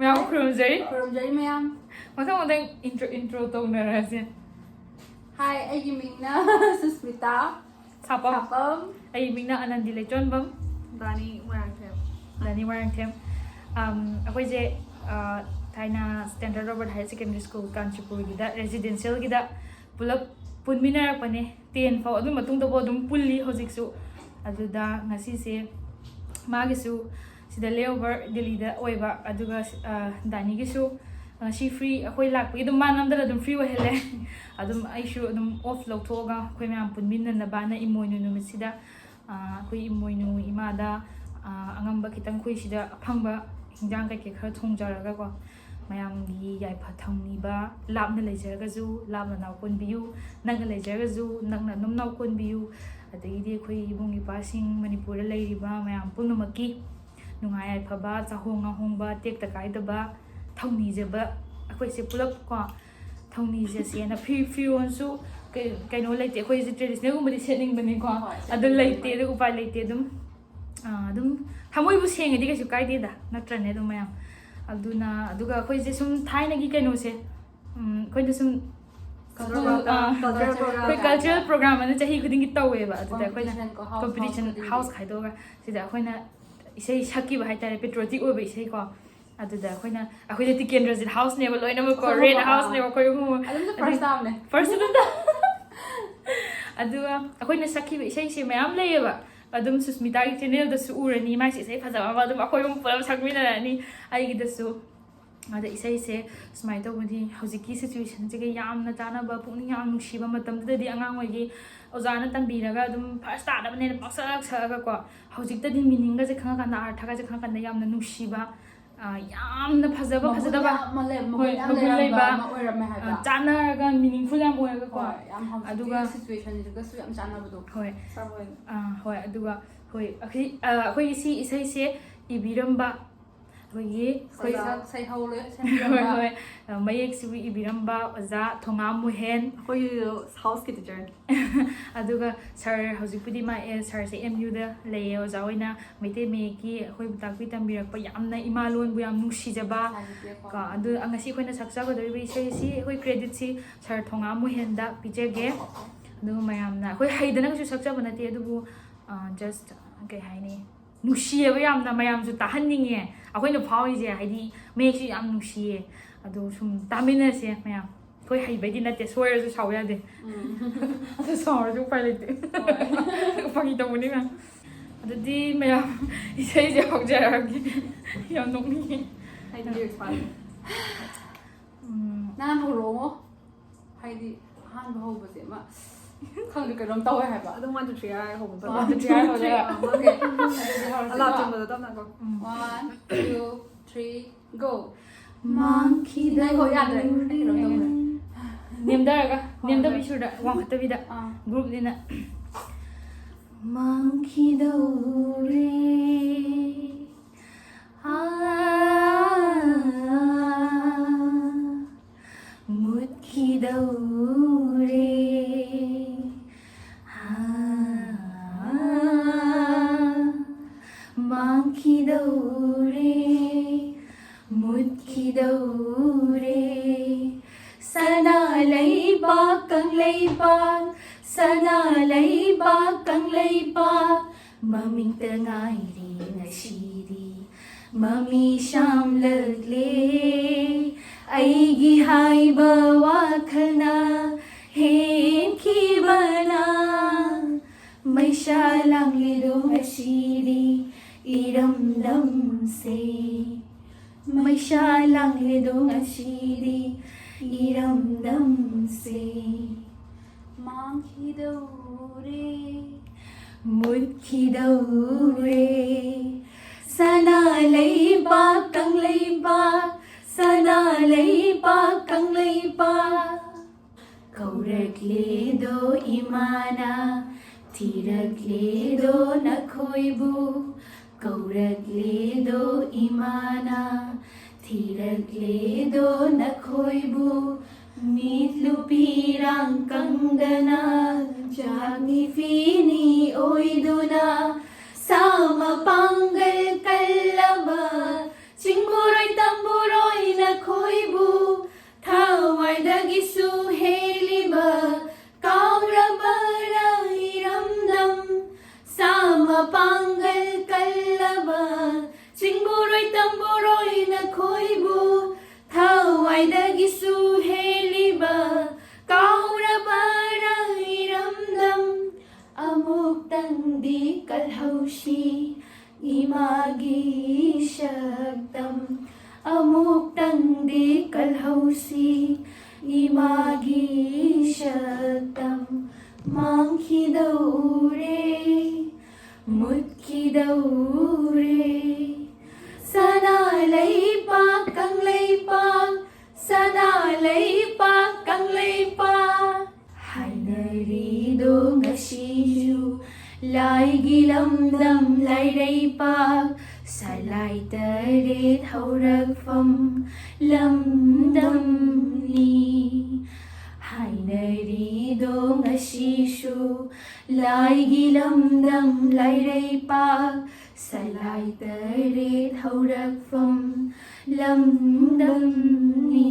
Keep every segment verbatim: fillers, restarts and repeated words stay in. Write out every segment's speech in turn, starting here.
ꯃꯌꯥꯝ ꯈꯨꯔꯨꯝꯖꯔꯤ꯫ ꯈꯨꯔꯨꯝꯖꯔꯤ ꯃꯌꯥꯝ꯫ ꯃꯊꯪ ꯃꯊꯪ intro intro ꯇꯧꯅꯔꯁꯦ꯫ ꯍꯥꯏ, ꯑꯩꯒꯤ ꯃꯤꯡꯅ ꯁꯨꯁꯃꯤꯇꯥ ꯁꯥꯄꯝ꯫ ꯁꯥꯄꯝ꯫ ꯑꯩ ꯃꯤꯡꯅ ꯑꯅꯟꯗꯤ ꯂꯩꯆꯣꯟꯕꯝ꯫ ꯗꯥꯅꯤ ꯃꯣꯏꯔꯥꯡꯊꯦꯝ꯫ ꯗꯥꯅꯤ ꯃꯣꯏꯔꯥꯡꯊꯦꯝ꯫ ꯑꯝ, ꯑꯩꯈꯣꯏꯁꯦ, ꯑ, ꯊꯥꯏꯅ Standard Robert Higher Secondary School ꯀꯥꯟꯆꯤꯄꯨꯔꯒꯤꯗ residentialꯒꯤꯗ ꯄꯨꯂꯞ ꯄꯨꯟꯃꯤꯟꯅꯔꯛꯄꯅꯦ꯫ Ten ꯐꯥꯎ, ꯑꯗꯨ ꯃꯇꯨꯡꯗꯐꯥꯎ ꯑꯗꯨꯝ ꯄꯨꯜꯂꯤ ꯍꯧꯖꯤꯛꯁꯨ꯫ ꯑꯗꯨꯗ ꯉꯁꯤꯁꯦ ꯃꯥꯒꯤꯁꯨ ꯁꯤꯗ layover ꯗꯦꯜꯂꯤꯗ ꯑꯣꯏꯕ, ꯑꯗꯨꯒ, ꯑ, ꯗꯥꯅꯤꯒꯤꯁꯨ ꯉꯁꯤ free, ꯑꯩꯈꯣꯏ ꯂꯥꯛꯄꯒꯤ ꯑꯗꯨꯝ ꯃꯥ ꯅꯝꯗꯅ ꯑꯗꯨꯝ free ꯑꯣꯏꯍꯜꯂꯦ꯫ ꯑꯗꯨꯝ ꯑꯩꯁꯨ ꯑꯗꯨꯝ off ꯂꯧꯊꯣꯛꯑꯒ ꯑꯩꯈꯣꯏ ꯃꯌꯥꯝ ꯄꯨꯟꯃꯤꯟꯅꯅꯕꯅ ꯏꯃꯣꯏꯅꯨ ꯅꯨꯃꯤꯠꯁꯤꯗ, ꯑ, ꯑꯩꯈꯣꯏ ꯏꯃꯣꯏꯅꯨ ꯏꯃꯥꯗ, ꯑ, ꯑꯉꯝꯕ ꯈꯤꯇꯪ, ꯑꯩꯈꯣꯏ ꯁꯤꯗ ꯑꯐꯪꯕ ꯍꯤꯟꯖꯥꯡ ꯀꯩꯀꯩ ꯈꯔ ꯊꯣꯡꯖꯔꯒꯀꯣ, ꯃꯌꯥꯝꯒꯤ ꯌꯥꯏꯐ ꯊꯧꯅꯤꯕ, ꯂꯥꯞꯅ ꯂꯩꯖꯔꯒꯁꯨ ꯂꯥꯞꯅ ꯅꯥꯎ ꯀꯣꯟꯕꯤꯌꯨ, ꯅꯛꯅ ꯂꯩꯖꯔꯒꯁꯨ ꯅꯛꯅ ꯑꯗꯨꯝ ꯅꯥꯎ ꯀꯣꯟꯕꯤꯌꯨ꯫ ꯑꯗꯒꯤꯗꯤ ꯑꯩꯈꯣꯏ ꯏꯕꯨꯡ ꯏꯄ꯭ꯋꯥꯁꯤꯡ, ꯃꯅꯤꯄꯨꯔꯗ ꯂꯩꯔꯤꯕ ꯃꯌꯥꯝ ꯄꯨꯝꯅꯃꯛꯀꯤ ꯅꯨꯡꯉꯥꯏ ꯌꯥꯏꯐꯕ, ꯆꯥꯍꯣꯡ ꯉꯥꯍꯣꯡꯕ, ꯇꯦꯛꯇ ꯀꯥꯏꯗꯕ, ꯊꯧꯅꯤꯖꯕ, ꯑꯩꯈꯣꯏꯁꯦ ꯄꯨꯂꯞ ꯀꯣ ꯊꯧꯅꯤꯖꯁꯦꯅ꯫ ꯐꯤ ꯐꯤꯔꯣꯜꯁꯨ ꯀꯩ- ꯀꯩꯅꯣ ꯂꯩꯇꯦ, ꯑꯩꯈꯣꯏꯁꯦ traditionalꯒꯨꯝꯕꯗꯤ ꯁꯦꯠꯅꯤꯡꯕꯅꯤꯀꯣ꯫ ꯍꯣꯏ, ꯑꯗꯨ ꯁꯦꯠꯅꯤꯡꯕꯅꯤ꯫ ꯂꯩꯇꯦ, ꯑꯗꯨ ꯎꯄꯥꯏ ꯂꯩꯇꯦ꯫ ꯑꯗꯨꯝ, ꯑꯥ, ꯑꯗꯨꯝ ꯊꯃꯣꯏꯕꯨ ꯁꯦꯡꯉꯗꯤ ꯀꯩꯁꯨ ꯀꯥꯏꯗꯦꯗ, ꯅꯠꯇ꯭ꯔꯅꯦ? ꯑꯗꯨꯝ ꯃꯌꯥꯝ ꯑꯗꯨꯅ, ꯑꯗꯨꯒ ꯑꯩꯈꯣꯏꯁꯦ ꯁꯨꯝ ꯊꯥꯏꯅꯒꯤ ꯀꯩꯅꯣꯁꯦ, ꯎꯝ, ꯑꯩꯈꯣꯏꯅ ꯁꯨꯝ Cultural program, ꯑꯥ, cultural ꯑꯩꯈꯣꯏ program cultural ꯀꯥꯏꯅ꯫ program ꯑꯅ ꯆꯍꯤ ꯈꯨꯗꯤꯡꯒꯤ ꯇꯧꯋꯦꯕ꯫ ꯑꯗꯨꯗ ꯑꯩꯈꯣꯏꯅ Competition ꯀꯣ, house, competition, house ꯈꯨꯗꯤꯡꯒꯤ꯫ House ꯈꯥꯏꯗꯣꯛꯑꯒ ꯁꯤꯗ ꯑꯩꯈꯣꯏꯅ ꯏꯁꯩ ꯁꯛꯈꯤꯕ ꯍꯥꯏꯇꯥꯔꯦ, patriotic ꯑꯣꯏꯕ ꯏꯁꯩꯀꯣ꯫ ꯑꯗꯨꯗ ꯑꯩꯈꯣꯏꯅ, ꯑꯩꯈꯣꯏꯁꯦ ꯇꯤꯀꯦꯟꯗ꯭ꯔꯖꯤꯠ Houseꯅꯦꯕ ꯂꯣꯏꯅꯃꯛꯀꯣ, ꯑꯩꯈꯣꯏ Red ꯑꯍꯨꯝꯃꯛ, Houseꯅꯦꯕ ꯑꯩꯈꯣꯏ ꯑꯍꯨꯝꯃꯛ꯫ ꯑꯗꯨꯝꯁꯨ ꯑꯗꯨ first ꯇꯥꯕꯅꯦ꯫ First ꯑꯗꯨꯝ ꯇꯥ-, ꯑꯗꯨꯒ ꯑꯩꯈꯣꯏꯅ ꯁꯛꯈꯤꯕ ꯏꯁꯩꯁꯦ ꯃꯌꯥꯝ ꯂꯩꯌꯦꯕ꯫ ꯑꯗꯨꯝ ꯁꯨꯁꯃꯤꯇꯥꯒꯤ channelꯗꯁꯨ ꯎꯔꯅꯤ, ꯃꯥꯏꯁꯦ ꯏꯁꯩ ꯐꯖꯕ ꯑꯃ ꯑꯗꯨꯝ ꯑꯩꯈꯣꯏ ꯑꯍꯨꯝ ꯄꯨꯂꯞ ꯁꯛꯃꯤꯟꯅꯔꯅꯤ꯫ ꯑꯩꯒꯤꯗꯁꯨ ꯑꯗ ꯏꯁꯩꯁꯦ ꯁꯨꯃꯥꯏꯅ ꯇꯧꯕꯅꯤ, ꯍꯧꯖꯤꯛꯀꯤ situationꯁꯤꯒ ꯌꯥꯝꯅ ꯆꯥꯟꯅꯕ, ꯄꯨꯛꯅꯤꯡ ꯌꯥꯝ ꯅꯨꯡꯁꯤꯕ꯫ ꯃꯇꯝꯗꯨꯗꯗꯤ ꯑꯉꯥꯡ ꯑꯣꯏꯒꯤ ꯑꯣꯖꯥꯅ ꯇꯝꯕꯤꯔꯒ ꯑꯗꯨꯝ first ꯇꯥꯅꯕꯅꯦꯅ ꯄꯪꯁꯛ ꯁꯛꯑꯒꯀꯣ꯫ ꯍꯧꯖꯤꯛꯇꯗꯤ meaningꯒꯁꯦ ꯈꯪꯉꯀꯥꯟꯗ, ꯑꯔꯊꯒꯁꯦ ꯈꯪꯉꯀꯥꯟꯗ ꯌꯥꯝꯅ ꯅꯨꯡꯁꯤꯕ, ꯑ, ꯌꯥꯝꯅ ꯐꯖꯕ, ꯃꯒꯨꯟ ꯐꯖꯗꯕ, ꯌꯥꯝ ꯑꯃ ꯂꯩ-, ꯃꯒꯨꯟ ꯍꯣꯏ, ꯌꯥꯝ ꯃꯒꯨꯟ ꯂꯩꯔꯝꯕ ꯂꯩꯕ, ꯑꯃ ꯑꯣꯏꯔꯝꯃꯦ ꯍꯥꯏꯕ꯫ ꯑ, ꯆꯥꯟꯅꯔꯒ meaningful ꯌꯥꯝ ꯑꯣꯏꯔꯒꯀꯣ꯫ ꯍꯣꯏ, ꯌꯥꯝ ꯍꯧꯖꯤꯛꯀꯤ ꯑꯗꯨꯒ situationꯁꯤꯒꯁꯨ ꯌꯥꯝ ꯆꯥꯟꯅꯕꯗꯣ꯫ ꯍꯣꯏ꯫ ꯆꯥꯕ ꯑꯣꯏꯅ꯫ ꯑ, ꯍꯣꯏ, ꯑꯗꯨꯒ, ꯍꯣꯏ, ꯑꯩꯈꯣꯏ, ꯑ, ꯑꯩꯈꯣꯏꯒꯤ ꯁꯤ ꯏꯁꯩꯁꯦ ꯏꯕꯤꯔꯝꯕ ꯑꯩꯈꯣꯏꯒꯤ ꯑꯩꯈꯣꯏ ꯑꯣꯖꯥ ꯁꯩꯍꯧ ꯂꯣꯏ ꯍꯣꯏ ꯁꯦꯝꯕꯤꯔꯝꯕ ꯍꯣꯏ ꯑ, ꯃꯌꯦꯛꯁꯤꯕꯨ ꯏꯕꯤꯔꯝꯕ ꯑꯣꯖꯥ ꯊꯣꯉꯥ ꯃꯨꯍꯦꯟ, ꯑꯩꯈꯣꯏꯒꯤ ꯍꯥꯎꯁꯀꯤ ꯇꯤꯆꯔꯅꯤ꯫ ꯑꯗꯨꯒ ꯁꯥꯔ ꯍꯧꯖꯤꯛꯄꯨꯗꯤ ꯃꯥ ꯑꯦ, ꯁꯥꯔꯁꯦ ꯑꯦꯝ ꯌꯨꯗ ꯂꯩꯌꯦ, ꯑꯣꯖꯥ ꯑꯣꯏꯅ ꯃꯩꯇꯩ ꯃꯌꯦꯛꯀꯤ ꯑꯩꯈꯣꯏꯕꯨ ꯇꯥꯛꯄꯤ ꯇꯝꯕꯤꯔꯛꯄ ꯌꯥꯝꯅ ꯏꯃꯥ ꯂꯣꯟꯕꯨ ꯌꯥꯝ ꯅꯨꯡꯁꯤꯖꯕ ꯁꯥꯍꯤꯇ꯭ꯌꯀꯣ꯫ ꯀꯣ ꯑꯗꯨ ꯉꯁꯤ ꯑꯩꯈꯣꯏꯅ ꯁꯛꯆꯒꯗꯧꯔꯤꯕ ꯏꯁꯩꯁꯤ ꯑꯩꯈꯣꯏ ꯀ꯭ꯔꯦꯗꯤꯠꯁꯤ ꯁꯥꯔ ꯊꯣꯉꯥ ꯃꯨꯍꯦꯟꯗ ꯄꯤꯖꯒꯦ꯫ ꯑꯗꯨꯒ ꯃꯌꯥꯝꯅ ꯑꯩꯈꯣꯏ ꯍꯩꯗꯅ ꯀꯩꯁꯨ ꯁꯛꯆꯕ ꯅꯠꯇꯦ, ꯑꯗꯨꯕꯨ ꯖꯁ ꯀꯩ ꯍꯥꯏꯅꯤ, ꯅꯨꯡꯁꯤꯌꯦꯕ ꯌꯥꯝꯅ, ꯃꯌꯥꯝꯁꯨ ꯇꯥꯍꯟꯅꯤꯡꯉꯦ꯫ ꯑꯩꯈꯣꯏꯅ ꯐꯥꯎꯔꯤꯁꯦ ꯍꯥꯏꯗꯤ ꯃꯌꯦꯛꯁꯤ ꯌꯥꯝ ꯅꯨꯡꯁꯤꯌꯦ꯫ ꯑꯗꯨ ꯁꯨꯝ ꯇꯥꯃꯤꯟꯅꯁꯦ ꯃꯌꯥꯝ꯫ ꯑꯩꯈꯣꯏ ꯍꯩꯕꯩꯗꯤ ꯅꯠꯇꯦ, ꯁꯣꯏꯔꯁꯨ ꯁꯥꯎ ꯌꯥꯗꯦ꯫ ꯑꯗꯨ ꯁꯥꯎꯔꯁꯨ ꯎꯄꯥꯏ ꯂꯩꯇꯦ꯫ ꯐꯥꯒꯤ ꯇꯧꯕꯅꯤ ꯃꯌꯥꯝ꯫ ꯑꯗꯨꯗꯤ ꯃꯌꯥꯝ ꯏꯁꯩꯁꯦ ꯍꯧꯖꯔꯛꯑꯒꯦ꯫ ꯌꯥꯝ ꯅꯣꯛꯅꯤꯡꯉꯦ꯫ ꯑꯩꯗꯤ ꯂꯤꯔꯤꯛꯁ ꯄꯥꯗꯦ꯫ ꯎꯝ, ꯅꯪ ꯍꯧꯔꯛꯑꯣ꯫ ꯍꯥꯏꯗꯤ ꯑꯍꯥꯟꯕ ꯍꯧꯕꯁꯦ ꯑꯃ ꯈꯪꯗꯦ, ꯀꯩꯅꯣꯝ ꯇꯧꯋꯦ ꯍꯥꯏꯕ꯫ ꯑꯗꯨꯝ ꯋꯥꯟ ꯇꯨ ꯊ꯭ꯔꯤ ꯍꯥꯏꯔ ꯍꯧꯕ ꯋꯥꯟ ꯇꯨ ꯊ꯭ꯔꯤ ꯍꯥꯏꯔ ꯍꯧꯖꯔ ꯑꯣꯀꯦ꯫ ꯑꯗꯨꯗꯤ ꯍꯧꯔꯁꯤꯀꯣ꯫ ꯑꯂꯥꯞ ꯆꯪꯕꯗꯣ ꯇꯞꯅꯀꯣ꯫ ꯎꯝ. One, two, three, go. ꯉꯥꯏꯈꯣ, ꯌꯥꯗ꯭ꯔꯦ꯫ ꯀꯩꯅꯣꯝ ꯇꯧꯔꯦ꯫ ꯅꯦꯝꯊꯔꯒ, ꯍꯣꯏ, ꯅꯦꯝꯊꯕꯤ ꯍꯣꯏ. ꯁꯨꯔꯗ, ꯋꯥꯡꯈꯠꯇꯕꯤꯗ꯫ ꯑꯥ. ꯒ꯭ꯔꯨꯞꯅꯤꯅ꯫ ꯃꯥꯡꯈꯤꯗꯧꯔꯦ꯫ ꯑꯥ, ꯃꯨꯠꯈꯤꯗꯧꯔꯦ꯫ ꯑꯥ, ꯃꯥꯡꯈꯤꯗꯧꯔꯦ꯫ ꯃꯨꯠꯈꯤꯗꯧꯔꯦ꯫ ꯁꯅꯥ ꯂꯩꯕꯥꯛ ꯀꯪꯂꯩꯄꯥꯛ, ꯁꯅꯥ ꯂꯩꯕꯥꯛ ꯀꯪꯂꯩꯄꯥꯛ, ꯃꯃꯤꯡꯇ ꯉꯥꯏꯔꯦ ꯉꯁꯤꯗꯤ ꯃꯃꯤ ꯁꯥꯝꯂꯛꯂꯦ꯫ ꯑꯩꯒꯤ ꯍꯥꯏꯕ ꯋꯥꯈꯜꯅ ꯍꯦꯟꯈꯤꯕꯅ ꯃꯩꯁꯥ ꯂꯥꯡꯂꯤꯗꯣ ꯉꯁꯤꯗꯤ ꯏꯔꯝꯗꯝꯁꯦ꯫ ꯃꯩꯁꯥ ꯂꯥꯡꯂꯤꯗꯣ ꯉꯁꯤꯗꯤ ꯏꯔꯝꯗꯝꯁꯦ꯫ ꯃꯥꯡꯈꯤꯗꯧꯔꯦ꯫ ꯃꯨꯠꯈꯤꯗꯧꯔꯦ꯫ ꯁꯅꯥ ꯂꯩꯕꯥꯛ ꯀꯪꯂꯩꯄꯥꯛ, ꯁꯅꯥ ꯂꯩꯕꯥꯛ ꯀꯪꯂꯩꯄꯥꯛ꯫ ꯀꯧꯔꯛꯂꯦꯗꯣ ꯏꯃꯥꯅ, ꯊꯤꯔꯛꯂꯦꯗꯣ ꯅꯈꯣꯏꯕꯨ꯫ ꯀꯧꯔꯛꯂꯦꯗꯣ ꯏꯃꯥꯅ, ꯊꯤꯔꯛꯂꯦꯗꯣ ꯅꯈꯣꯏꯕꯨ꯫ ꯃꯤꯠꯂꯨ ꯄꯤꯔꯥꯡ ꯀꯪꯗꯅ, ꯆꯥꯛꯅꯤ ꯐꯤꯅꯤ ꯑꯣꯏꯗꯨꯅ, ꯁꯥ ꯃꯄꯥꯡꯒꯜ ꯀꯜꯂꯕ, ꯆꯤꯡꯕꯨꯔꯣꯏ ꯇꯝꯕꯨꯔꯣꯏ ꯅꯈꯣꯏꯕꯨ, ꯊꯋꯥꯏꯗꯒꯤꯁꯨ ꯍꯦꯜꯂꯤꯕ, ꯀꯥꯎꯔꯕꯔꯥ ꯏꯔꯝꯗꯝ? ꯁꯥ ꯃꯄꯥꯡꯒꯜ ꯀꯜꯂꯕ, ꯆꯤꯡꯕꯨꯔꯣꯏ ꯇꯝꯕꯨꯔꯣꯏ ꯅꯈꯣꯏꯕꯨ, ꯊꯋꯥꯏꯗꯒꯤꯁꯨ ꯍꯦꯜꯂꯤꯕ, ꯀꯥꯎꯔꯕꯔꯥ ꯏꯔꯝꯗꯝ? ꯑꯃꯨꯛꯇꯪꯗꯤ ꯀꯜꯍꯧꯁꯤ ꯏꯃꯥꯒꯤ ꯁꯛꯇꯝ, ꯑꯃꯨꯛꯇꯪꯗꯤ ꯀꯜꯍꯧꯁꯤ ꯏꯃꯥꯒꯤ ꯁꯛꯇꯝ꯫ ꯃꯥꯡꯈꯤꯗꯧꯔꯦ, ꯃꯨꯠꯈꯤꯗꯧꯔꯦ꯫ ꯁꯅꯥ ꯂꯩꯄꯥꯛ ꯀꯪꯂꯩꯄꯥꯛ, ꯁꯅꯥ ꯂꯩꯄꯥꯛ ꯀꯪꯂꯩꯄꯥꯛ꯫ ꯍꯥꯏꯅꯔꯤꯗꯣ ꯉꯁꯤꯁꯨ ꯂꯥꯏꯒꯤ ꯂꯝꯗꯝ ꯂꯥꯏꯔꯩꯄꯥꯛ, ꯁꯂꯥꯏ ꯇꯔꯦꯠ ꯍꯧꯔꯛꯐꯝ ꯂꯝꯗꯝꯅꯤ꯫ ꯍꯥꯏꯅꯔꯤꯗꯣ ꯉꯁꯤꯁꯨ ꯂꯥꯏꯒꯤ ꯂꯝꯗꯝ ꯂꯥꯏꯔꯩꯄꯥꯛ, ꯁꯂꯥꯏ ꯇꯔꯦꯠ ꯍꯧꯔꯛꯐꯝ ꯂꯝꯗꯝꯅꯤ꯫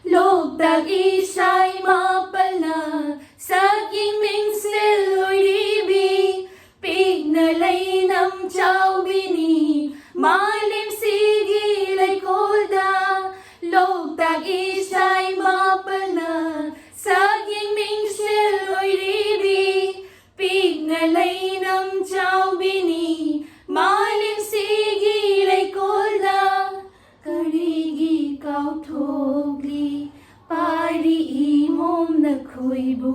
ꯂꯣꯛꯇꯥꯛ ꯏꯁꯩ ꯃꯥꯄꯜꯅ ꯁꯛꯌꯦꯡ ꯃꯤꯡꯁꯦꯜ ꯑꯣꯏꯔꯤꯕꯤ, ꯄꯤꯛꯅ ꯂꯩꯅꯝ ꯆꯥꯎꯕꯤꯅꯤ ꯃꯥꯂꯦꯝꯁꯤꯒꯤ ꯂꯩꯀꯣꯜꯗ꯫ ꯂꯣꯛꯇꯥꯛ ꯏꯁꯩ ꯃꯥꯄꯜꯅ ꯁꯛꯌꯦꯡ ꯃꯤꯡꯁꯦꯜ ꯑꯣꯏꯔꯤꯕꯤ, ꯄꯤꯛꯅ ꯂꯩꯅꯝ ꯆꯥꯎꯕꯤꯅꯤ ꯃꯥꯂꯦꯝꯁꯤꯒꯤ ꯂꯩꯀꯣꯜꯗ꯫ ꯀꯔꯤꯒꯤ ꯀꯥꯎꯊꯣꯛꯂꯤ ꯄꯥꯔꯤ ꯏꯃꯣꯝ ꯅꯈꯣꯏꯕꯨ?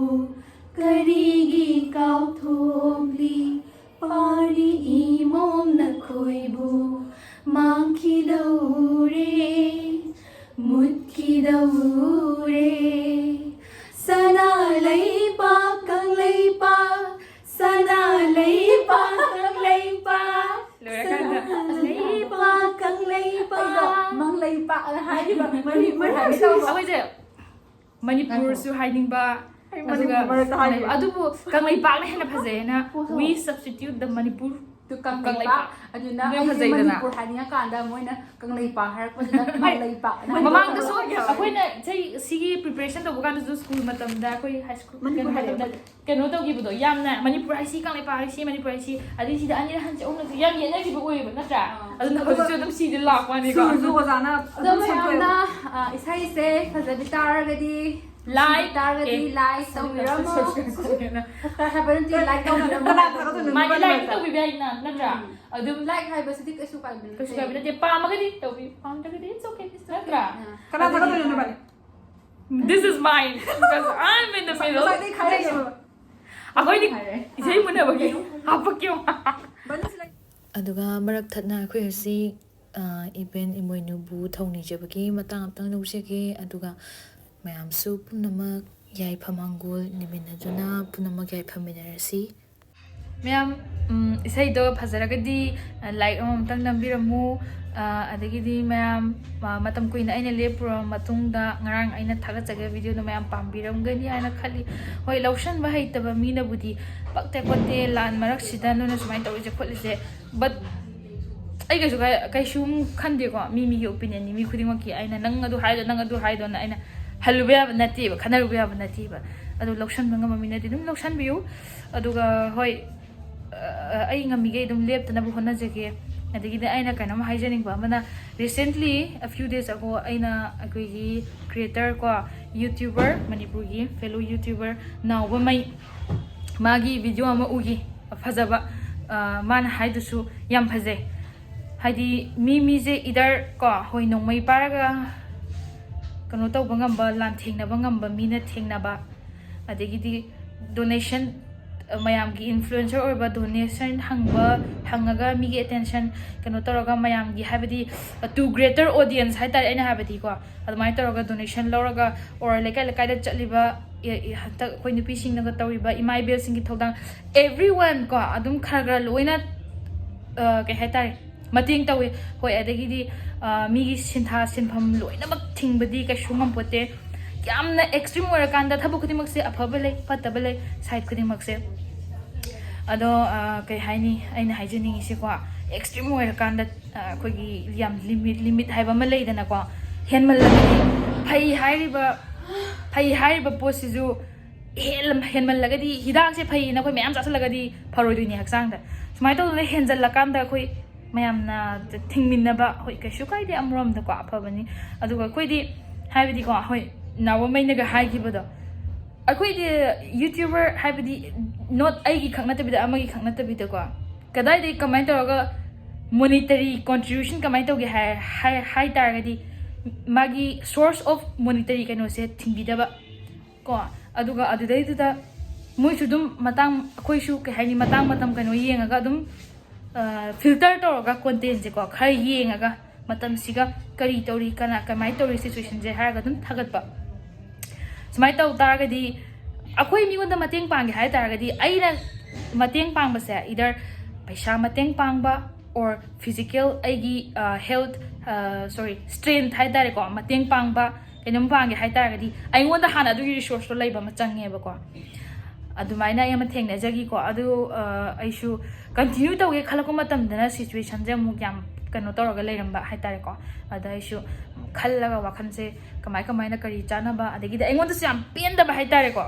ꯀꯔꯤꯒꯤ ꯀꯥꯎꯊꯣꯛꯂꯤ ꯄꯥꯔꯤ ꯏꯃꯣꯝ ꯅꯈꯣꯏꯕꯨ? ꯃꯥꯡꯈꯤꯗꯧꯔꯦ, ꯃꯨꯠꯈꯤꯗꯧꯔꯦ꯫ ꯁꯅꯥ ꯂꯩꯄꯥꯛ ꯀꯪꯂꯩꯄꯥꯛ, ꯁꯅꯥ ꯂꯩꯄꯥꯛ ꯀꯪꯂꯩꯄꯥꯛ꯫ ꯑꯗ ꯍꯥꯏꯔꯤꯕ ꯃꯅꯤꯄꯨꯔ ꯍꯥꯏꯒꯦ ꯇꯧꯕ꯫ ꯑꯩꯈꯣꯏꯁꯦ ꯃꯅꯤꯄꯨꯔꯁꯨ ꯍꯥꯏꯅꯤꯡꯕ, ꯑꯗꯨꯒ ꯃꯅꯤꯄꯨꯔ ꯃꯔꯛꯇ ꯍꯥꯏꯕꯤꯌꯨ꯫ ꯑꯗꯨꯕꯨ ꯀꯪꯂꯩꯄꯥꯛꯅ ꯍꯦꯟꯅ ꯐꯖꯩ ꯍꯥꯏꯅ, we substitute the Manipur꯫ Two Kangleipak. Kangleipak. ꯑꯗꯨꯅ ꯅꯣꯏ ꯑꯩꯁꯦ ꯐꯖꯩꯗꯅ꯫ ꯃꯅꯤꯄꯨꯔ ꯍꯥꯏꯅꯤꯡꯉꯀꯥꯟꯗ ꯃꯣꯏꯅ ꯀꯪꯂꯩꯄꯥꯛ ꯍꯥꯏꯔꯛꯄꯗꯨꯗ ꯀꯪꯂꯩꯄꯥꯛ꯫ ꯃꯃꯥꯡꯗꯁꯨ ꯑꯩꯈꯣꯏꯅ ꯏꯁꯩ ꯁꯤꯒꯤ preparation ꯇꯧꯕ ꯀꯥꯟꯗꯁꯨ ꯁ꯭ꯀꯨꯜ ꯃꯇꯝꯗ, ꯑꯩꯈꯣꯏ ꯍꯥꯏ ꯁ꯭ꯀꯨꯜ ꯃꯅꯤꯄꯨꯔ ꯃꯇꯝꯗ ꯍꯥꯏꯕ꯫ ꯀꯩꯅꯣ ꯇꯧꯈꯤꯕꯗꯣ, ꯌꯥꯝꯅ ꯃꯅꯤꯄꯨꯔ ꯍꯥꯏꯁꯤ, ꯀꯪꯂꯩꯄꯥꯛ ꯍꯥꯏꯁꯤ, ꯃꯅꯤꯄꯨꯔ ꯍꯥꯏꯁꯤ, ꯑꯗꯩ ꯁꯤꯗ ꯑꯅꯤꯔꯛ ꯍꯟꯁꯦ ꯑꯍꯨꯝꯂꯛꯁꯦ ꯌꯥꯝ ꯌꯦꯠꯅꯈꯤꯕ ꯑꯣꯏꯌꯦꯕ, ꯅꯠꯇ꯭ꯔꯥ? ꯑꯥ꯫ ꯑꯗꯨꯅ ꯍꯧꯖꯤꯛꯁꯨ ꯑꯗꯨꯝ ꯁꯤꯗ ꯂꯥꯛꯄꯅꯤꯀꯣ꯫ ꯁꯨꯔꯁꯨ ꯑꯣꯖꯥꯅ ꯑꯗꯣ ꯑꯗꯨꯝ ꯁꯦꯝꯗꯣꯛꯑꯦꯕ꯫ ꯃꯌꯥꯝꯅ, ꯑ, ꯏꯁꯩꯁꯦ ꯐꯖꯕꯤ ꯇꯥꯔꯒꯗꯤ, like, ꯇꯥꯔꯒꯗꯤ ꯑꯦ, like ꯇꯧꯕꯤꯔꯝꯃꯣ꯫ Subscribe ꯇꯧꯕꯤꯔꯝꯃꯣ꯫ Subscribe ꯇꯧꯕꯤꯔꯝꯃꯣ꯫ ꯀꯅꯥ ꯊꯥꯒꯠꯇꯣꯏꯅꯣ? ꯃꯥꯗꯤ ꯅꯨꯄꯥ like ꯅꯠꯇ꯭ꯔꯥ? ꯇꯧꯕꯤꯕ ꯌꯥꯏꯅ, ꯅꯠꯇ꯭ꯔꯥ? ꯎꯝ꯫ ꯑꯗꯨꯝ like ꯍꯥꯏꯕꯁꯤꯗꯤ ꯀꯩꯁꯨ ꯀꯥꯏꯕ ꯅꯠꯇꯦ꯫ ꯀꯩꯁꯨ ꯀꯥꯏꯕ ꯅꯠꯇꯦ꯫ ꯄꯥꯝꯃꯒꯗꯤ ꯇꯧꯕꯤꯌꯨ, ꯄꯥꯝꯗ꯭ꯔꯒꯗꯤ it's okay, ꯅꯠꯇ꯭ꯔꯥ? ꯑꯥ꯫ ꯀꯅꯥ ꯊꯥꯒꯠꯇꯣꯏꯅꯣ ꯅꯕꯥꯅꯤ? This is mine, because I'm in the middle. ꯉꯁꯥꯏꯗꯩ ꯈꯥꯏꯔꯛꯏꯅꯦꯕ꯫ ꯑꯩꯈꯣꯏꯗꯤ ꯍꯥꯏꯔꯦ꯫ ꯏꯁꯩ ꯃꯨꯟꯅꯕꯒꯤ ꯍꯥꯞꯄꯛꯀꯦ꯫ ꯕꯟꯁꯤꯂ-꯫ ꯑꯗꯨꯒ ꯃꯔꯛ ꯊꯠꯅ ꯑꯩꯈꯣꯏ ꯉꯁꯤ, ꯑ, ꯏꯕꯦꯟ ꯏꯃꯣꯏꯅꯨꯕꯨ ꯊꯧꯅꯤꯖꯕꯒꯤ ꯃꯇꯥꯡ ꯑꯝꯇꯪ ꯂꯧꯖꯒꯦ꯫ ꯑꯗꯨꯒ ꯃꯌꯥꯝꯁꯨ ꯄꯨꯝꯅꯃꯛ ꯌꯥꯏꯐ ꯃꯪꯒꯣꯜ ꯅꯤꯃꯤꯟꯅꯗꯨꯅ ꯄꯨꯝꯅꯃꯛ ꯌꯥꯏꯐꯃꯤꯟꯅꯔꯁꯤ꯫ ꯃꯌꯥꯝ, ꯎꯝ, ꯏꯁꯩꯗꯣ ꯐꯖꯔꯒꯗꯤ, ꯑ, like ꯑꯃꯃꯝꯇꯪ ꯅꯝꯕꯤꯔꯝꯃꯨ꯫ ꯑ, ꯑꯗꯒꯤꯗꯤ ꯃꯌꯥꯝ, ꯑ, ꯃꯇꯝ ꯀꯨꯏꯅ ꯑꯩꯅ ꯂꯦꯞꯄꯨꯔꯕ ꯃꯇꯨꯡꯗ ꯉꯔꯥꯡ ꯑꯩꯅ ꯊꯥꯒꯠꯆꯈꯤꯕ videoꯗꯣ ꯃꯌꯥꯝ ꯄꯥꯝꯕꯤꯔꯝꯒꯅꯤ ꯍꯥꯏꯅ ꯈꯜꯂꯤ꯫ ꯍꯣꯏ, ꯂꯧꯁꯟꯕ ꯍꯩꯇꯕ ꯃꯤꯅꯕꯨꯗꯤ ꯄꯛꯇꯦ ꯈꯣꯠꯇꯦ, ꯂꯥꯟ ꯃꯔꯛꯁꯤꯗ ꯅꯣꯏꯅ ꯁꯨꯃꯥꯏꯅ ꯇꯧꯔꯤꯁꯦ ꯈꯣꯠꯂꯤꯁꯦ, but ꯑꯩ ꯀꯩꯁꯨ ꯀꯥꯏ-, ꯀꯩꯁꯨꯝ ꯈꯟꯗꯦꯀꯣ꯫ ꯃꯤ ꯃꯤꯒꯤ opinionꯅꯤ, ꯃꯤ ꯈꯨꯗꯤꯡꯃꯛꯀꯤ꯫ ꯑꯩꯅ ꯅꯪ ꯑꯗꯨ ꯍꯥꯏꯗꯣ, ꯅꯪ ꯑꯗꯨ ꯍꯥꯏꯗꯣꯅ ꯑꯩꯅ ꯍꯜꯂꯨꯕ ꯌꯥꯕ ꯅꯠꯇꯦꯕ, ꯈꯟꯅꯔꯨꯕ ꯌꯥꯕ ꯅꯠꯇꯦꯕ꯫ ꯑꯗꯣ ꯂꯧꯁꯟꯕ ꯉꯝꯕ ꯃꯤꯅꯗꯤ ꯑꯗꯨꯝ ꯂꯧꯁꯟꯕꯤꯌꯨ꯫ ꯑꯗꯨꯒ ꯍꯣꯏ, ꯑ, ꯑꯩ ꯉꯝꯃꯤꯈꯩ ꯑꯗꯨꯝ ꯂꯦꯞꯇꯅꯕ ꯍꯣꯠꯅꯖꯒꯦ꯫ ꯑꯗꯒꯤꯗꯤ ꯑꯩꯅ ꯀꯩꯅꯣꯝ ꯍꯥꯏꯖꯅꯤꯡꯕ ꯑꯃꯅ, recently, a few days ago, ꯑꯩꯅ ꯑꯩꯈꯣꯏꯒꯤ creator ꯀꯣ, YouTuber, ꯃꯅꯤꯄꯨꯔꯒꯤ fellow YouTuber ꯅꯥꯎꯕꯃꯩ, ꯃꯥꯒꯤ video ꯑꯃ ꯎꯈꯤ, ꯐꯖꯕ꯫ ꯑ, ꯃꯥꯅ ꯍꯥꯏꯗꯨꯁꯨ ꯌꯥꯝ ꯐꯖꯩ꯫ ꯍꯥꯏꯗꯤ ꯃꯤ ꯃꯤꯁꯦ either ꯀꯣ, ꯍꯣꯏ, ꯅꯣꯡꯃꯩ ꯄꯥꯏꯔꯒ ꯀꯩꯅꯣ ꯇꯧꯕ ꯉꯝꯕ, ꯂꯥꯟꯊꯦꯡꯅꯕ ꯉꯝꯕ ꯃꯤꯅ ꯊꯦꯡꯅꯕ, ꯑꯗꯒꯤꯗꯤ donation, ꯃꯌꯥꯝꯒꯤ influencer ꯑꯣꯏꯕ, donation ꯍꯪꯕ, ꯍꯪꯉꯒ ꯃꯤꯒꯤ attention ꯀꯩꯅꯣ ꯇꯧꯔꯒ ꯃꯌꯥꯝꯒꯤ, ꯍꯥꯏꯕꯗꯤ to greater audience ꯍꯥꯏꯇꯥꯔꯦ ꯑꯩꯅ ꯍꯥꯏꯕꯗꯤꯀꯣ, ꯑꯗꯨꯃꯥꯏꯅ ꯇꯧꯔꯒ donation ꯂꯧꯔꯒ, or ꯂꯩꯀꯥꯏ ꯂꯩꯀꯥꯏꯗ ꯆꯠꯂꯤꯕ, ꯑꯦ, ꯑꯦ, ꯍꯟꯗꯛ ꯑꯩꯈꯣꯏ ꯅꯨꯄꯤꯁꯤꯡꯅꯒ ꯇꯧꯔꯤꯕ ꯏꯃꯥ ꯏꯕꯦꯜꯁꯤꯡꯒꯤ ꯊꯧꯗꯥꯡ, everyone ꯀꯣ, ꯑꯗꯨꯝ ꯈꯔ ꯈꯔ ꯂꯣꯏꯅ, ꯑ, ꯀꯩ ꯍꯥꯏꯇꯥꯔꯦ, ꯃꯇꯦꯡ ꯇꯧꯋꯦ꯫ ꯍꯣꯏ, ꯑꯗꯒꯤꯗꯤ, ꯑ, ꯃꯤꯒꯤ ꯁꯤꯟꯊꯥ ꯁꯤꯟꯐꯝ ꯂꯣꯏꯅꯃꯛ ꯊꯤꯡꯕꯗꯤ ꯀꯩꯁꯨ ꯉꯝꯄꯣꯠꯇꯦ꯫ ꯌꯥꯝꯅ extreme ꯑꯣꯏꯔꯀꯥꯟꯗ ꯊꯕꯛ ꯈꯨꯗꯤꯡꯃꯛꯁꯦ ꯑꯐꯕ ꯂꯩ, ꯐꯠꯇꯕ ꯂꯩ, side ꯈꯨꯗꯤꯡꯃꯛꯁꯦ꯫ ꯑꯗꯣ, ꯑ, ꯀꯩ ꯍꯥꯏꯅꯤ, ꯑꯩꯅ ꯍꯥꯏꯖꯅꯤꯡꯉꯤꯁꯦꯀꯣ, extreme ꯑꯣꯏꯔꯀꯥꯟꯗ, ꯑ, ꯑꯩꯈꯣꯏꯒꯤ ꯌꯥꯝ limit, limit ꯍꯥꯏꯕ ꯑꯃ ꯂꯩꯗꯅꯀꯣ, ꯍꯦꯟꯃꯜꯂꯒꯗꯤ ꯐꯩ ꯍꯥꯏꯔꯤꯕ, ꯐꯩ ꯍꯥꯏꯔꯤꯕ ꯄꯣꯠꯁꯤꯁꯨ ꯍꯦꯜ-, ꯍꯦꯟꯃꯜꯂꯒꯗꯤ, ꯍꯤꯗꯥꯛꯁꯦ ꯐꯩꯌꯦꯅ ꯑꯩꯈꯣꯏ ꯃꯌꯥꯝ ꯆꯥꯁꯤꯜꯂꯒꯗꯤ ꯐꯔꯣꯏꯗꯣꯏꯅꯦ ꯍꯛꯆꯥꯡꯗ꯫ ꯁꯨꯃꯥꯏꯅ ꯇꯧꯗꯅ ꯍꯦꯟꯖꯜꯂꯀꯥꯟꯗ ꯑꯩꯈꯣꯏ ꯃꯌꯥꯝꯅ ꯊꯤꯡꯃꯤꯟꯅꯕ, ꯍꯣꯏ, ꯀꯩꯁꯨ ꯀꯥꯏꯗꯦ, ꯑꯃꯔꯣꯝꯗꯀꯣ ꯑꯐꯕꯅꯤ꯫ ꯑꯗꯨꯒ ꯑꯩꯈꯣꯏꯗꯤ, ꯍꯥꯏꯕꯗꯤꯀꯣ, ꯍꯣꯏ, ꯅꯥꯎꯕꯝꯃꯩꯅꯒ ꯍꯥꯏꯈꯤꯕꯗꯣ, ꯑꯩꯈꯣꯏꯗꯤ YouTuber, ꯍꯥꯏꯕꯗꯤ not ꯑꯩꯒꯤ ꯈꯛ ꯅꯠꯇꯕꯤꯗ, ꯑꯃꯒꯤ ꯈꯛ ꯅꯠꯇꯕꯤꯗꯀꯣ, ꯀꯗꯥꯏꯗꯒꯤ ꯀꯃꯥꯏꯅ ꯇꯧꯔꯒ monetary contribution ꯀꯃꯥꯏꯅ ꯇꯧꯒꯦ ꯍꯥꯏ, ꯍꯥꯏ, ꯍꯥꯏ ꯇꯥꯔꯒꯗꯤ, ꯃꯥꯒꯤ source of monetary ꯀꯩꯅꯣꯁꯦ ꯊꯤꯡꯕꯤꯗꯕ ꯀꯣ꯫ ꯑꯗꯨꯒ ꯑꯗꯨꯗꯩꯗꯨꯗ ꯃꯣꯏꯁꯨ ꯑꯗꯨꯝ ꯃꯇꯥꯡ, ꯑꯩꯈꯣꯏꯁꯨ ꯀꯩ ꯍꯥꯏꯅꯤ, ꯃꯇꯥꯡ ꯃꯇꯝ ꯀꯩꯅꯣ ꯌꯦꯡꯉꯒ ꯑꯗꯨꯝ, ꯑ, filter ꯇꯧꯔꯒ contentꯁꯦꯀꯣ, ꯈꯔ ꯌꯦꯡꯉꯒ ꯃꯇꯝꯁꯤꯒ ꯀꯔꯤ ꯇꯧꯔꯤ, ꯀꯅꯥ ꯀꯃꯥꯏꯅ ꯇꯧꯔꯤ situationꯁꯦ ꯍꯥꯏꯔꯒ ꯑꯗꯨꯝ ꯊꯥꯒꯠꯄ꯫ ꯁꯨꯃꯥꯏꯅ ꯇꯧ ꯇꯥꯔꯒꯗꯤ, ꯑꯩꯈꯣꯏ ꯃꯤꯉꯣꯟꯗ ꯃꯇꯦꯡ ꯄꯥꯡꯒꯦ ꯍꯥꯏ ꯇꯥꯔꯒꯗꯤ, ꯑꯩꯅ ꯃꯇꯦꯡ ꯄꯥꯡꯕꯁꯦ either ꯄꯩꯁꯥ ꯃꯇꯦꯡ ꯄꯥꯡꯕ, or physical ꯑꯩꯒꯤ, ꯑ, health, ꯑ, sorry, strength ꯍꯥꯏ ꯇꯥꯔꯦꯀꯣ, ꯃꯇꯦꯡ ꯄꯥꯡꯕ, ꯀꯩꯅꯣꯝ ꯄꯥꯡꯒꯦ ꯍꯥꯏ ꯇꯥꯔꯒꯗꯤ, ꯑꯩꯉꯣꯟꯗ ꯍꯥꯟꯅ ꯑꯗꯨꯒꯤ resourceꯇꯣ ꯂꯩꯕ ꯑꯃ ꯆꯪꯉꯦꯕꯀꯣ꯫ ꯑꯗꯨꯃꯥꯏꯅ ꯑꯩ ꯑꯃ ꯊꯦꯡꯅꯖꯈꯤꯀꯣ꯫ ꯑꯗꯨ, ꯑ, ꯑꯩꯁꯨ continue ꯇꯧꯒꯦ ꯈꯜꯂꯛꯄ ꯃꯇꯝꯗꯅ situationꯁꯦ ꯑꯃꯨꯛ ꯌꯥꯝ ꯀꯩꯅꯣ ꯇꯧꯔꯒ ꯂꯩꯔꯝꯕ ꯍꯥꯏ ꯇꯥꯔꯦꯀꯣ꯫ ꯑꯗ ꯑꯩꯁꯨ ꯈꯜꯂꯒ ꯋꯥꯈꯜꯁꯦ ꯀꯃꯥꯏ ꯀꯃꯥꯏꯅ ꯀꯔꯤ ꯆꯥꯅꯕ, ꯑꯗꯒꯤꯗꯤ ꯑꯩꯉꯣꯟꯗꯁꯨ ꯌꯥꯝ ꯄꯦꯟꯗꯕ ꯍꯥꯏ ꯇꯥꯔꯦꯀꯣ꯫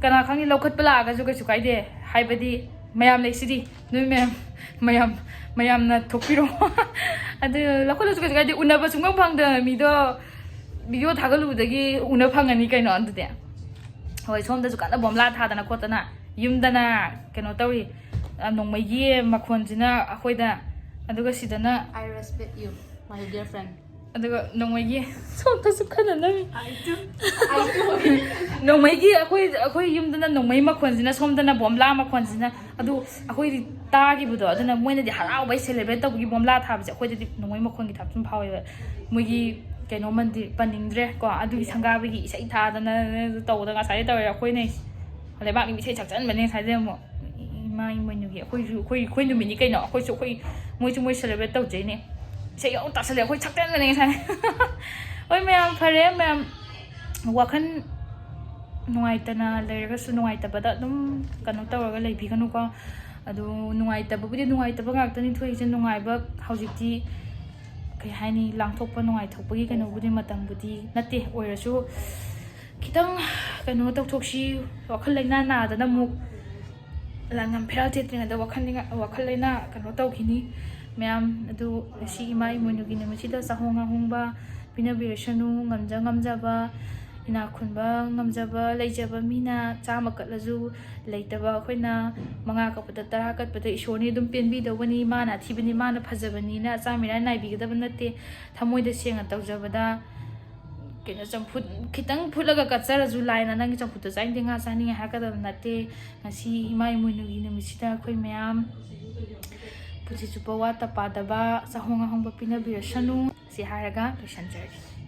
ꯀꯅꯥ ꯈꯪꯅꯤ, ꯂꯧꯈꯠꯄ ꯂꯥꯛꯑꯒꯁꯨ ꯀꯩꯁꯨ ꯀꯥꯏꯗꯦ, ꯍꯥꯏꯕꯗꯤ ꯃꯌꯥꯝ ꯂꯩꯁꯤꯗꯤ, ꯅꯣꯏ ꯃꯌꯥꯝ, ꯃꯌꯥꯝ, ꯃꯌꯥꯝꯅ ꯊꯣꯛꯄꯤꯔꯣ꯫ ꯑꯗꯨ ꯂꯧꯈꯠꯂꯁꯨ ꯀꯩꯁꯨ ꯀꯥꯏꯗꯦ, ꯎꯅꯕ ꯁꯨꯡꯐꯪ ꯐꯪꯗꯕ ꯃꯤꯗꯣ video ꯊꯥꯒꯠꯂꯨꯕꯗꯒꯤ ꯎꯅ ꯐꯪꯉꯅꯤ ꯀꯩꯅꯣ꯫ ꯑꯗꯨꯗꯤ ꯍꯣꯏ, ꯁꯣꯝꯗꯁꯨ ꯀꯟꯅ ꯕꯣꯝꯂꯥ ꯊꯥꯗꯅ ꯈꯣꯠꯇꯅ ꯌꯨꯝꯗꯅ ꯀꯩꯅꯣ ꯇꯧꯔꯤ꯫ ꯑ, ꯅꯣꯡꯃꯩꯒꯤ ꯃꯈꯣꯟꯁꯤꯅ ꯑꯩꯈꯣꯏꯗ, ꯑꯗꯨꯒ ꯁꯤꯗꯅ I respect you, my dear friend. ꯑꯗꯨꯒ ꯅꯣꯡꯃꯩꯒꯤ ꯁꯣꯝꯗꯁꯨ ꯈꯟꯅꯅꯕꯤ꯫ ꯅꯣꯡꯃꯩꯒꯤ ꯑꯩꯈꯣꯏ, ꯑꯩꯈꯣꯏ ꯌꯨꯝꯗꯅ ꯅꯣꯡꯃꯩ ꯃꯈꯣꯟꯁꯤꯅ, ꯁꯣꯝꯗꯅ ꯕꯣꯝꯂꯥ ꯃꯈꯣꯟꯁꯤꯅ, ꯑꯗꯨ ꯑꯩꯈꯣꯏꯗꯤ ꯇꯥꯈꯤꯕꯗꯣ, ꯑꯗꯨꯅ ꯃꯣꯏꯅꯗꯤ ꯍꯔꯥꯎꯕꯩ celebrate ꯇꯧꯕꯒꯤ ꯕꯣꯝꯂꯥ ꯊꯥꯕꯁꯦ, ꯑꯩꯈꯣꯏꯗꯗꯤ ꯅꯣꯡꯃꯩ ꯃꯈꯣꯟꯒꯤ type ꯁꯨꯝ ꯐꯥꯎꯋꯦꯕ꯫ ꯃꯣꯏꯒꯤ ꯀꯩꯅꯣꯃꯟꯗꯤ ꯄꯟꯅꯤꯡꯗ꯭ꯔꯦ ꯀꯣ, ꯑꯗꯨꯒꯤ ꯁꯪꯒꯥꯕꯒꯤ ꯏꯁꯩ ꯊꯥꯗꯅ ꯇꯧꯗꯅ ꯉꯁꯥꯏꯗꯩ ꯇꯧꯔꯦ ꯑꯩꯈꯣꯏꯅ꯫ ꯂꯩꯕꯥꯛ ꯅꯨꯃꯤꯠ ꯏꯁꯩ ꯁꯛꯆꯟꯕꯅꯦ ꯉꯁꯥꯏꯗꯩ ꯑꯃꯨꯛ꯫ ꯏꯃꯥ ꯏꯃꯣꯏꯅꯨꯒꯤ, ꯑꯩꯈꯣꯏꯁꯨ, ꯑꯩꯈꯣꯏ, ꯑꯩꯈꯣꯏ ꯅꯨꯃꯤꯠꯅꯤ ꯀꯩꯅꯣ, ꯑꯩꯈꯣꯏꯁꯨ ꯑꯩꯈꯣꯏ ꯃꯣꯏꯁꯨ ꯃꯣꯏ ꯁꯦꯂꯦꯕ꯭ꯔꯦꯠ ꯇꯧꯖꯩꯅꯦ꯫ ꯏꯁꯩ ꯌꯥꯝ ꯇꯥꯁꯜꯂꯦ, ꯑꯩꯈꯣꯏ ꯁꯛꯇꯟꯕꯅꯦ ꯉꯁꯥꯏ꯫ ꯍꯣꯏ ꯃꯌꯥꯝ, ꯐꯔꯦ ꯃꯌꯥꯝ, ꯋꯥꯈꯜ ꯅꯨꯡꯉꯥꯏꯇꯅ ꯂꯩꯔꯒꯁꯨ ꯅꯨꯡꯉꯥꯏꯇꯕꯗ ꯑꯗꯨꯝ ꯀꯩꯅꯣ ꯇꯧꯔꯒ ꯂꯩꯕꯤꯒꯅꯨꯀꯣ꯫ ꯑꯗꯨ ꯅꯨꯡꯉꯥꯏꯇꯕꯕꯨꯗꯤ ꯅꯨꯡꯉꯥꯏꯇꯕ ꯉꯥꯛꯇꯅꯤ ꯊꯣꯛꯏꯁꯦ꯫ ꯅꯨꯡꯉꯥꯏꯕ ꯍꯧꯖꯤꯛꯇꯤ ꯀꯩ ꯍꯥꯏꯅꯤ, ꯂꯥꯡꯊꯣꯛꯄ ꯅꯨꯡꯉꯥꯏꯊꯣꯛꯄꯒꯤ ꯀꯩꯅꯣꯕꯨꯗꯤ ꯃꯇꯝꯕꯨꯗꯤ ꯅꯠꯇꯦ꯫ ꯑꯣꯏꯔꯁꯨ ꯈꯤꯇꯪ ꯀꯩꯅꯣ ꯇꯧꯊꯣꯛꯁꯤ꯫ ꯋꯥꯈꯜ ꯂꯩꯅꯥ ꯅꯥꯗꯅ ꯑꯃꯨꯛ ꯂꯥꯟꯉꯝ ꯐꯦꯔꯥꯜ ꯆꯦꯠꯇ꯭ꯔꯤꯉꯩꯗ ꯋꯥꯈꯜ ꯂꯩꯅꯥ, ꯋꯥꯈꯜ ꯂꯩꯅꯥ ꯀꯩꯅꯣ ꯇꯧꯈꯤꯅꯤ ꯃꯌꯥꯝ꯫ ꯑꯗꯨ ꯉꯁꯤ ꯏꯃꯥ ꯏꯃꯣꯏꯅꯨꯒꯤ ꯅꯨꯃꯤꯠꯁꯤꯗ ꯆꯥꯍꯣꯡ ꯉꯥꯍꯣꯡꯕ ꯄꯤꯅꯕꯤꯔꯁꯅꯨ꯫ ꯉꯝꯖ ꯉꯝꯖꯕ, ꯏꯅꯥꯛ ꯈꯨꯟꯕ ꯉꯝꯖꯕ ꯂꯩꯖꯕ ꯃꯤꯅ ꯆꯥꯝꯃ ꯀꯠꯂꯁꯨ, ꯂꯩꯇꯕ ꯑꯩꯈꯣꯏꯅ ꯃꯉꯥ ꯀꯠꯄꯗ ꯇꯔꯥ ꯀꯠꯄꯗ ꯏꯁꯣꯔꯅꯤ ꯑꯗꯨꯝ ꯄꯦꯟꯕꯤꯗꯧꯕꯅꯤ꯫ ꯃꯥꯅ ꯑꯊꯤꯕꯅꯤ, ꯃꯥꯅ ꯐꯖꯕꯅꯤꯅ ꯑꯆꯥ ꯃꯤꯔꯥꯏ ꯅꯥꯏꯕꯤꯒꯗꯕ ꯅꯠꯇꯦ꯫ ꯊꯃꯣꯏꯗ ꯁꯦꯡꯅ ꯇꯧꯖꯕꯗ ꯀꯩꯅꯣ, ꯆꯝꯐꯨꯠ ꯈꯤꯇꯪ ꯐꯨꯠꯂꯒ ꯀꯠꯆꯔꯁꯨ ꯂꯥꯏꯅ ꯅꯪꯒꯤ ꯆꯝꯐꯨꯠꯇꯣ ꯆꯥꯅꯤꯡꯗꯦ, ꯉꯥ ꯆꯥꯅꯤꯡꯉꯦ ꯍꯥꯏꯔꯛꯀꯗꯕ ꯅꯠꯇꯦ꯫ ꯉꯁꯤ ꯏꯃꯥ ꯏꯃꯣꯏꯅꯨꯒꯤ ꯅꯨꯃꯤꯠꯁꯤꯗ ꯑꯩꯈꯣꯏ ꯃꯌꯥꯝ ꯄꯨꯟꯁꯤ ꯆꯨꯞꯄ ꯋꯥꯠꯇ ꯄꯥꯗꯕ ꯆꯥꯍꯣꯡ ꯉꯥꯍꯣꯡꯕ ꯄꯤꯅꯕꯤꯔꯁꯅꯨ꯫ ꯁꯤ ꯍꯥꯏꯔꯒ ꯂꯣꯏꯁꯤꯟꯖꯔꯒꯦ꯫